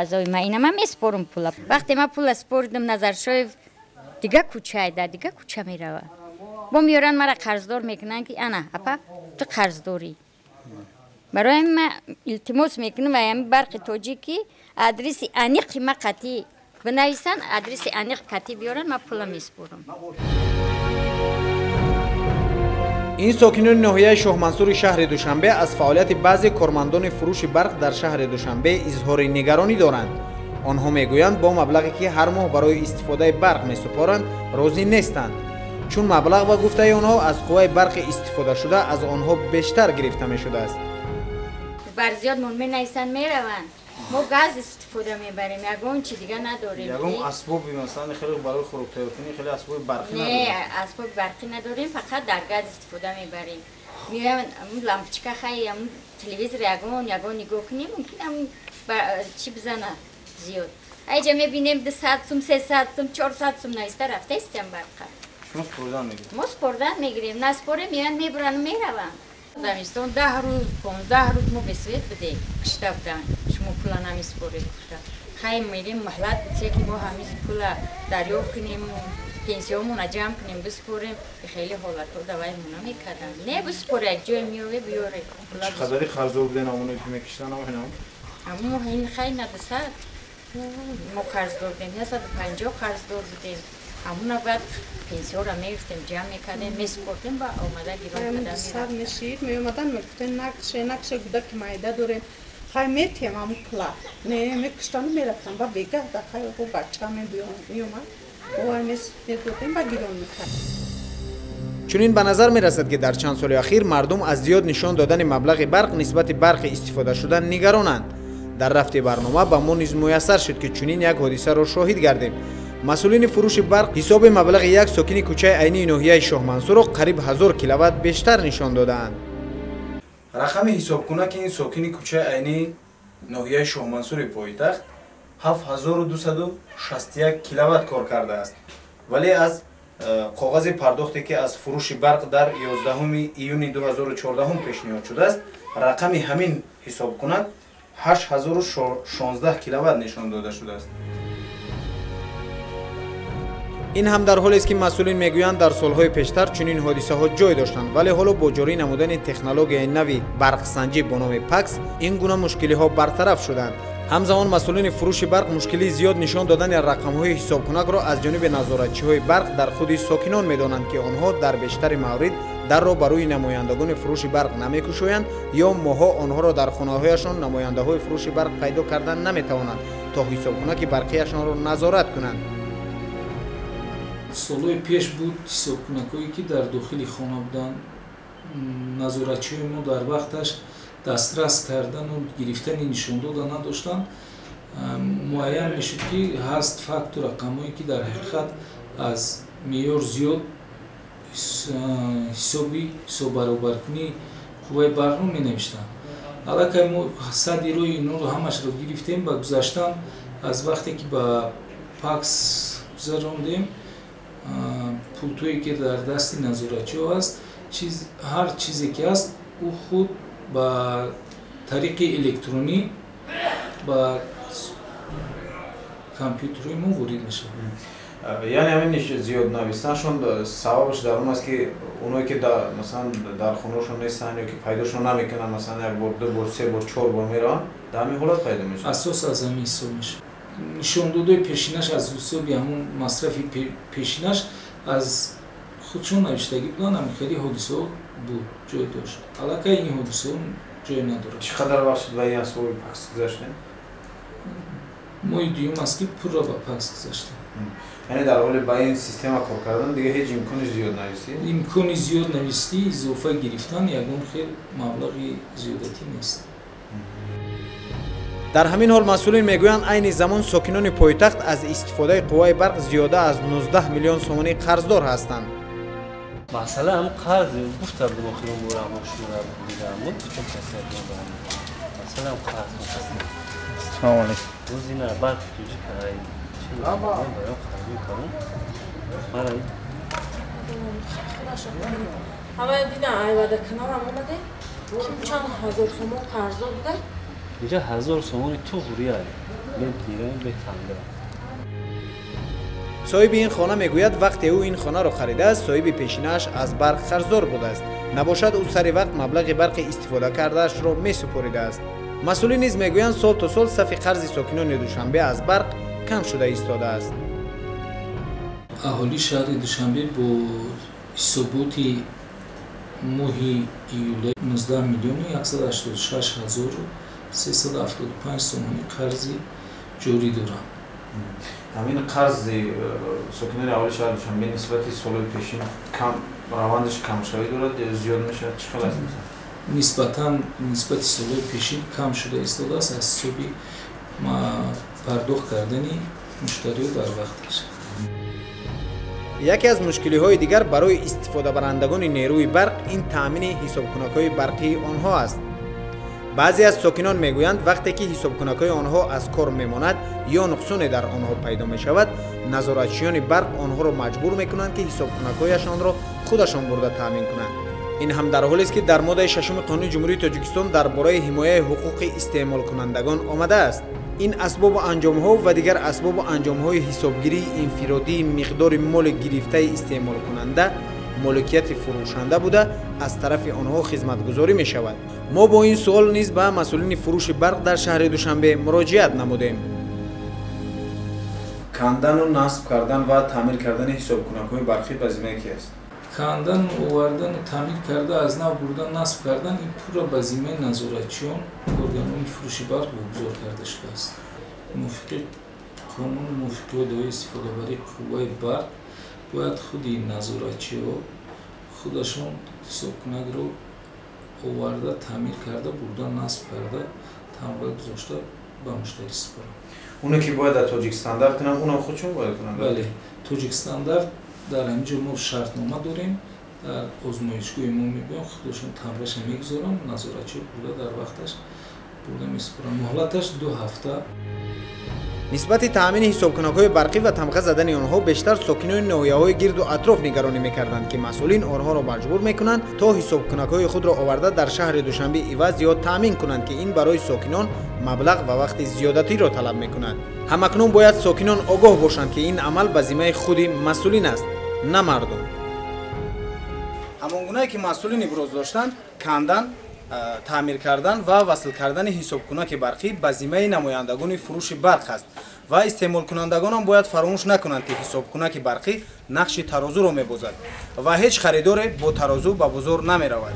Коғазои ма ина ман месупорам пула. Вақте ман пула супоридам, Назаршоев дига кӯчае дар дига кӯча мерава. Бо меёранд, мара қарздор мекунанд, ки ана, апа, ту қарздорӣ. Барои ҳамин ман илтимос мекунам ами Барқи Тоҷикӣ адреси аниқи ма қатъӣ бинависанд, адреси аниқ қатъӣ биёранд, ман пула месупорам. Ин сокинони ноҳияи Шоҳмансури шаҳри Душанбе аз фаъолияти баъзе кормандони фурӯши барқ дар шаҳри Душанбе изҳори нигаронӣ доранд. Онҳо мегӯянд, бо маблағе, ки ҳар моҳ барои истифодаи барқ месупоранд, розӣ нестанд, чун маблағ, ба гуфтаи онҳо, аз қувваи барқи истифодашуда аз онҳо бештар гирифта мешудааст. Бар зиёдмон менависанд, мераванд. Мо газ истифода мебарем, ягон чи дига надорем. Ягон асбоби, масалан, хеле барои хӯроктайёркунӣ хеле асбоби барқӣ надорем? Не, асбоби барқӣ надорем, фақат дар газ истифода мебарем. Меоям, лампочка, хай, телевизор ягон нигоҳ кунем, мумкин ам чӣ бизана зиёд. Айҷа мебинем, 200 сум, 300 сум, 400 сум нависта рафтаистям барқа. Шумо супордан мегиред? Мо супордан мегирем. Насупорем, меоянд, мебурану мераванд. Замистон 10 рӯз, 15 рӯз мо бе свет будем, кишта буданд. Шумо пула намесупоред гуфта. Хай, мерем, муҳлат битсе, ки мо ҳамин пула дарёфт кунем, пенсиёмона ҷамъ кунем, бисупорем. Хеле ҳолатҳо давай мо намекарданд. Не, бисупоре, як ҷое меёве, биёре. Чӣ қадари қарздор буден, амоне ки мекиштан ҳамин? Амо ин хай на 200 мо қарздор будем, 150 қарздор будем. Ҳамуна баъд пенсияро мегирифтем, ҷамъ мекардем, месупордем, ба омада гирон карда. Сад мешид, меомадан, мегуфтен, накше, накше, гудаки майда дорем, хай, метиҳем ҳамун пула. Не, мекиштану мерафтам, ба бегаҳ да хай о бача меомад, ой, медодем, ба гирон мекард. Чунин ба назар мерасад, ки дар чанд соли ахир мардум аз зиёд нишон додани маблағи барқ нисбати барқи истифодашуда нигаронанд. Дар рафти барнома ба мо низ муяссар шуд, ки чунин як ҳодисаро шоҳид гардем. Масъулини фурӯши барқ ҳисоби маблағи як сокини кӯчаи Айнии ноҳияи Шоҳмансурро қариб 1000 киловатт бештар нишон додаанд. Рақами ҳисобкунаки ин сокини кӯчаи Айнии ноҳияи Шоҳмансури пойтахт 7261 киловатт кор кардааст, вале аз коғази пардохте, ки аз фурӯши барқ дар 11 июни 2014 пешниҳод шудааст, рақами ҳамин ҳисобкунак 8016 киловатт нишон дода шудааст. Ин ҳам дар ҳолест, ки масъулин мегӯянд, дар солҳои пештар чунин ҳодисаҳо ҷой доштанд, вале ҳоло бо ҷорӣ намудани технологияи нави барқсанҷӣ бо номи ПАКС ин гуна мушкилиҳо бартараф шуданд. Ҳамзамон масъулини фурӯши барқ мушкилии зиёд нишон додани рақамҳои ҳисобкунакро аз ҷониби назоратчиҳои барқ дар худи сокинон медонанд, ки онҳо дар бештари маврид дарро ба рӯи намояндагони фурӯши барқ намекушоянд ё моҳҳо онҳоро дар хонаҳояшон намояндаҳои фурӯши барқ пайдо кардан наметавонанд, то ҳисобкунаки барқияшонро назорат кунанд. Солҳои пеш буд ҳисобкунакҳое, ки дар дохили хона буданд. Назоратчиҳои мо дар вақташ дастрас кардану гирифтани нишондода надоштанд. Муайян мешуд, ки ҳаст факту рақамҳое, ки дар ҳақиқат аз меъёр зиёд ҳисоби ҳисоббаробаркунии қувваи барқро менавиштанд. Аллакай мо садди роҳи инҳоро ҳамашро гирифтем. Ба гузаштан аз вақте ки ба ПАКС гузарондем, пултое, ки дар дасти назоратчиҳо аст, ҳар чизе ки ҳаст, ӯ худ ба тариқи электронӣ ба компютерҳои мо ворид мешавад. Яъне ҳамин зиёд навистанашон сабабаш дар он аст, ки оное ки масалан дар хонаашон нестанд ё ки пайдошон намекунанд, масалан, як бор, ду бор, се бор, чор бор мераванд, дар ҳамин ҳолат пайдо мешавад? Асос аз ҳамин ҳисоб мешавад. Нишондодҳои пешинаш аз ҳисоби ҳамун масрафи пешинаш аз худшон навиштагӣ буданд. Ҳамин хеле ҳодисаҳо буд, ҷой дошт. Аллакай ин ҳодисаҳо ҷой надорад. Чӣ қадар вақт шуд, ба ин асбоби ПАКС гузаштем? Моҳи дуюм аст, ки пурра ба ПАКС гузаштем. Яъне дар ҳоли ба ин система кор кардан дига ҳеҷ имкони зиёднависӣ? Имкони зиёднависӣ, изофа гирифтан ягон хел маблағи зиёдатӣ нест. Дар ҳамин ҳол масъулин мегӯянд, айни замон сокинони пойтахт аз истифодаи қувваи барқ зиёда аз 19 миллион сомонӣ қарздор ҳастанд. Масъала ҳам қарз гуфта будем, охирон бора мо шумора дидаам, гуфтем, касе масъала ҳам қарз. Салому алейкум. Рӯзи на Барқи Тоҷик барои қарзи калон мара. Ҳама дидан, айвада каналам омаде, ким чанд ҳазор сомон қарздор буда. Инҷа 1000 сомони туғри ай. Бе тира, бе танга. Соҳиби ин хона мегӯяд, вақте ӯ ин хонаро харидааст, соҳиби пешинааш аз барқ қарздор будааст. Набошад, ӯ сари вақт маблағи барқи истифода кардаашро месупоридааст. Масъулин низ мегӯянд, сол то сол сафи қарзи сокинони Душанбе аз барқ кам шуда истодааст. Аҳолии шаҳри Душанбе бо ҳисоботи моҳи июля 19 миллиону 186 ҳазору 375 сомонӣ қарзи ҷорӣ доранд. Ҳамин қарзи сокинони аҳолии шаҳри Душанбе нисбати солҳои пешин кам, равандаш камшавӣ дорад ё зиёд мешавад? Чӣ хел аст? Нисбатан нисбати солҳои пешин кам шуда истодааст аз ҳисоби пардохт кардани муштариҳо дар вақташ. Яке аз мушкилиҳои дигар барои истифодабарандагони нерӯи барқ ин таъмини ҳисобкунакҳои барқии онҳо аст. Баъзе аз сокинон мегӯянд, вақте ки ҳисобкунакҳои онҳо аз кор мемонад ё нуқсоне дар онҳо пайдо мешавад, назоратчиёни барқ онҳоро маҷбур мекунанд, ки ҳисобкунакҳояшонро худашон бурда таъмин кунанд. Ин ҳам дар ҳолест, ки дар моддаи шашуми Қонуни Ҷумҳурии Тоҷикистон дар бораи ҳимояи ҳуқуқи истеъмолкунандагон омадааст. Ин асбобу анҷомҳо ва дигар асбобу анҷомҳои ҳисобгирии инфиродии миқдори моли гирифтаи истеъмолкунанда моликияти фурӯшанда буда, аз тарафи онҳо хизматгузорӣ мешавад. Мо бо ин суол низ ба масъулини фурӯши барқ дар шаҳри Душанбе муроҷиат намудем. Кандану насб кардан ва таъмир кардани ҳисобкунакҳои барқӣ ба зиммаи ки аст? Кандан, овардану таъмир карда, аз нав бурдан, насб кардан ин пурра ба зиммаи назоратчиён, органҳои фурӯши барқ вогузор карда шудааст. Мувофиқи қонуну мувофиқи дои истифодабарии қувваи барқ бояд худи назоратчиҳо худашон ҳисобкунакро оварда, таъмир карда, бурда, насб карда, тамға гузошта ба муштарӣ супоранд. Оне ки бояд дар Тоҷикстандарт кунанд, онам худшон бояд кунанд? Бале, Тоҷикстандарт дар ҳамин ҷо мо шартнома дорем, дар озмоишгоҳи мо мебиён, худашон тамғаша мегузоранд, назоратчиҳо бурда дар вақташ бурда месупоранд. Муҳлаташ 2 ҳафта. Нисбати таъмини ҳисобкунакҳои барқӣ ва тамға задани онҳо бештар сокинони ноҳияҳои гирду атроф нигаронӣ мекарданд, ки масъулин онҳоро маҷбур мекунанд, то ҳисобкунакҳои худро оварда дар шаҳри Душанбе иваз ё таъмин кунанд, ки ин барои сокинон маблағ ва вақти зиёдатиро талаб мекунад. Ҳамакнун бояд сокинон огоҳ бошанд, ки ин амал ба зиммаи худи масъулин аст, на мардум. Ҳамон гунае ки масъулин иброз доштанд, кандан, таъмир кардан ва васл кардани ҳисобкунаки барқӣ ба зиммаи намояндагони фурӯши барқ аст ва истеъмолкунандагонам бояд фаромӯш накунанд, ки ҳисобкунаки барқӣ нақши тарозуро мебозад ва ҳеҷ харидоре бо тарозу ба бозор намеравад.